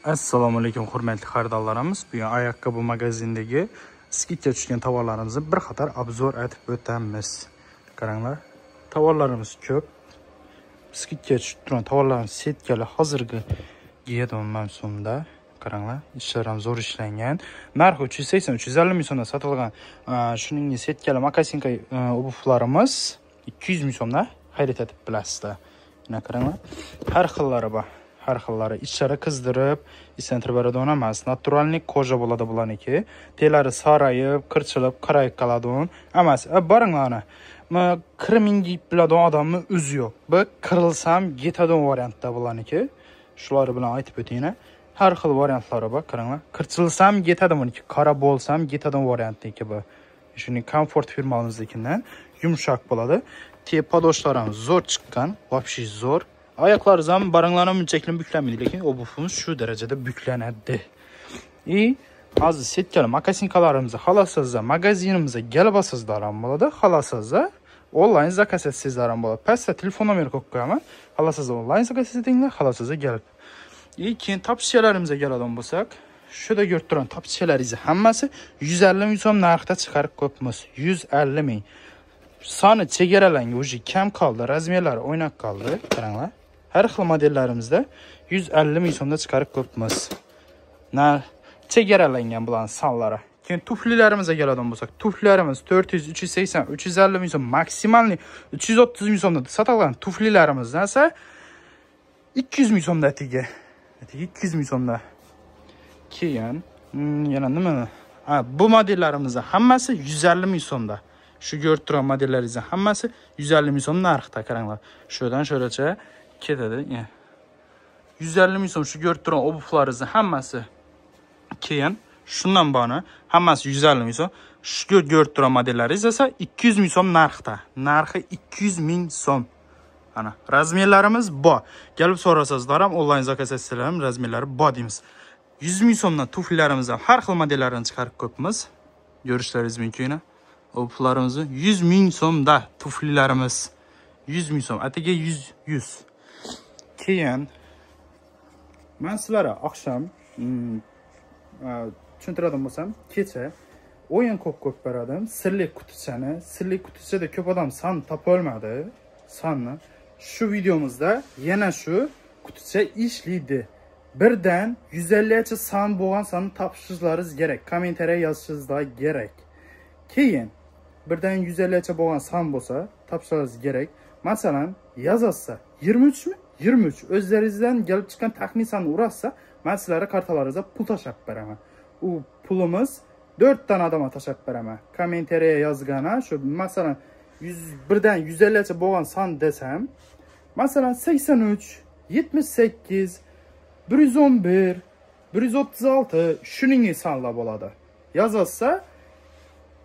Assalomu alaykum hurmatli xaridorlarimiz. Bugun ayaqqobi magazindagi skidga tushgan tovarlarimizni bir qator obzor etib o'tamiz. Qaranglar, tovarlarimiz ko'p. Skidga tushib turgan tovarlarimiz setkali hozirgi kiyadigan mavsumda. Qaranglar, ishlari ham zo'r ishlangan. Narxi 380-350 ming so'mdan sotilgan shuningdek setkali makasinka obuvlarimiz 200 ming so'mdan xarid etib bilasizlar. Mana qaranglar, har xillari bor. Har xillari ichlari qizdirib, isentir beradigan emas, naturalniy koja bo'ladi bularniki. Telari sarayib, qirchilib, qarayib qoladigan emas. Boringlar ana. 40 ming yeyib biladigan odamni o'zi yo'q. Bu qirilsam ketadigan variantda bularniki. Shular bilan aytib o'tayin. Har xil variantlari bor, qaranglar. Qirchilsam ketadi buniki, qora bo'lsam ketadigan variantniki bu. Shuning Comfort firmamiznikidan yumshoq bo'ladi. Tepa ham zo'r chiqqan, вообще zo'r. Ayaklar ham baranglarni munchakli buklanmaydi, lekin obuvimiz shu darajada buklanadi. И hozir setkali makasinkalarimizni xohlasangizlar magazinimizga kelib olsangizlar ham bo'ladi, xohlasangizlar onlayn zakaz etsangizlar ham bo'ladi. Pastda telefon nomeri qo'yib qo'yaman. Xohlasangizlar onlayn zakaz etinglar, xohlasangizlar kelib. И keyin topshiriqlarimizga keladigan bo'lsak, shuda ko'rib turgan topshiriqlaringizni hammasi 150 ming so'm narxda chiqarib qo'yibmiz. 150 ming. Soni chegaralangan, уже kam qoldi, razmerlari o'ynab qoldi. Qaranglar. Har xil modellarimizda 150 ming so'mda chiqarib qo'yibmiz. Narx chegaralangan bularning sonlari. Keyin tuflilarimizga keladigan bo'lsak, tuflilarimiz 400, 380, 350 ming so'm, maksimalniy 330 ming so'mda sotilgan tuflilarimizdan esa 200 ming so'mda atigi. Atigi 200 ming so'mda. Keyin yana nima? Bu modellarimizning hammasi 150 ming so'mda. Shu ko'rib turgan modellaringizning hammasi 150 ming so'm narxda, qaranglar. Shudan sho'racha ketadi. 150 ming so'm shu ko'rib turgan obuvlaringizni hammasi. Keyin shundan boni hammasi 150 ming so'm. Shu ko'rib turgan modellaringiz esa 200 ming so'm narxda. Narxi 200 ming so'm. Ana, razmerlarimiz bor. Kelib so'rasangizlar ham, onlayn zakaz etsanglar ham razmerlari bor deymiz. 100 ming so'mdan tuflilarimiz ham har xil modellarini chiqarib qo'yibmiz. Ko'rishlaringiz mumkin. Obuvlarimizni 100 ming so'mda tuflilarimiz. 100 ming so'm. Atigi 100. Keyin men sizlarga oqshom tushuntiradigan bo'lsam, kecha o'yin ko'p berdim. Sirli qutichani, sirli qutichada ko'p odam son topa olmadi. Sonni. Shu videomizda yana shu quticha ishlaydi. Birdan 150 son bo'lgan sonni topishingiz kerak. Kommentariya yozishingiz kerak. Keyin birdan 150 bo'lgan son bo'lsa, topishingiz kerak. Masalan, yozasiz 23 mi? 23. O'zlaringizdan kelib chiqqan taxmin sonni urasiz, men sizlarga kartalaringizga pul tashlab beraman. U pulimiz 4 ta odamga tashlab beraman. Kommentariya yozgana shu masalan 101dan 150 bo'lgan son desam, masalan 83, 78, 111, 136 shuning sonlar bo'ladi. Yozasiz,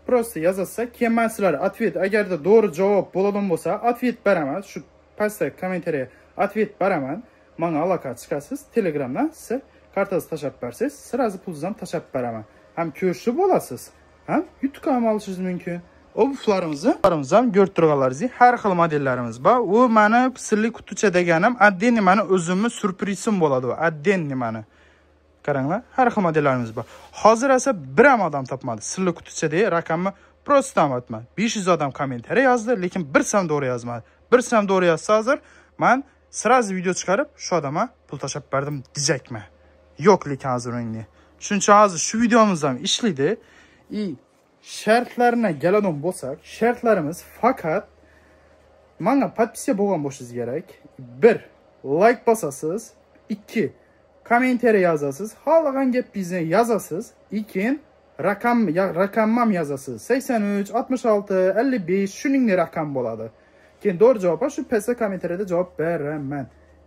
prosta yozasiz, keyin men sizlarga ответ, agarda to'g'ri javob bo'ladigan bo'lsa, ответ beraman. Shu pastda kommentariya ответ beraman. Menga aloqa chiqasiz, Telegramdan siz kartangizni tashlab bersangiz, sirazi pulingizni ham tashlab beraman. Ham ko'rishib olasiz, ham yutuq ham olishingiz mumkin. Obuvlarimizni ham ko'rib turganlaringizdek har xil modellarimiz bor. U meni sirli quticha deganim, отдельно meni o'zimni syurprizim bo'ladi u, отдельно meni. Qaranglar, har xil modellarimiz bor. Hozir esa bir ham odam topmadi. Sirli quticha deya raqamni prosta aytma. 500 odam kommentariya yozdi, lekin bir sam to'g'ri yozmadi. Bir sam to'g'ri yozsa hozir men sirazi video chiqarib shu odamga pul tashlab berdim dejakman. Yo'q, lekin hozir unga. Shuning uchun hozir shu videomiz ham ishlaydi. И shartlarına keladigan bo'lsak, shartlarimiz faqat menga podpisa bo'lgan bo'lishingiz kerak. 1 like bosasiz, 2 kommentariya yozasiz, xohlagan gapingizni yozasiz, keyin raqam ham yozasiz. 83, 66, 55 shuningdek raqam bo'ladi. Keyin to'g'ri javob shu pastda kommentariyada javob beraman.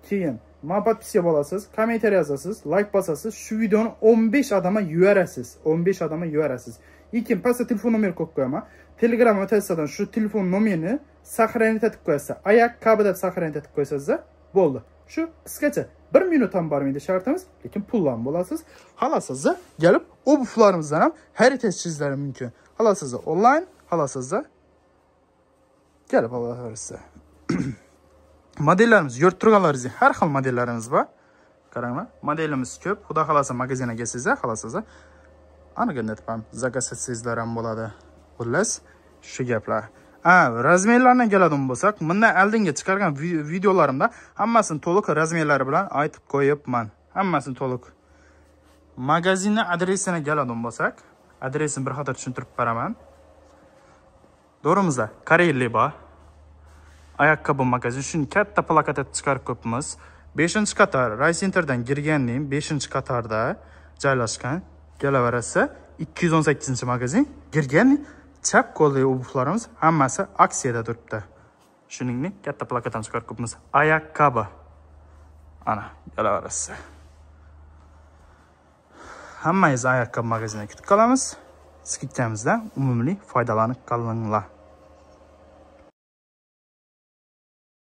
Keyin menga podpisa bo'lasiz, kommentariya yozasiz, like bosasiz, shu videoni 15 odamga yuborasiz, 15 odamga yuborasiz. Keyin pastda telefon nomeri qo'yib qo'yaman. Telegram o'tasidan shu telefon nomerini saqlanib etib qo'yasiz. Ayaqqobi deb saqlanib etib qo'ysangiz bo'ldi. Shu qisqacha 1 minut ham bormaydi shartimiz, lekin pullan bo'lasiz. Xohlasangizlar kelib obuvlarimizdan ham xarid etishingiz mumkin. Xohlasangizlar onlayn, xohlasangizlar kelib olaversiz. Modellarimiz ko'rib turganlaringizdek har xil modellarimiz bor. Qaranglar, modelimiz ko'p. Xudo xolasa magazinga kelsangizlar, xolasizlar, aniqini aytib ham zakaz etsangizlar ham bo'ladi. Xullas, shu gaplar. Razmerlarni keladigan bo'lsak, bundan oldingi chiqargan videolarimda hammasini to'liq razmerlari bilan aytib qo'yibman. Hammasini to'liq. Magazinning adresini keladigan bo'lsak, adresini bir xato tushuntirib beraman. To'g'rimizda Kareliba ayaqqobi magazin. Shuni katta plakat chiqarib qo'yibmiz. 5-qator Raysenterdan kirgandan 5-qatorda joylashgan. Kelaverasa 218-magazin kirgan chap qo'ldagi obuvlarimiz hammasi aksiyada turibdi. Shuningdek, katta plakatdan chiqarib qo'yibmiz. Ayaqqobi. Ana, kelaverasa. Hammangizni ayaqqobi magazinida kutib qolamiz. Skidkamizdan umumiy foydalanib qolinglar.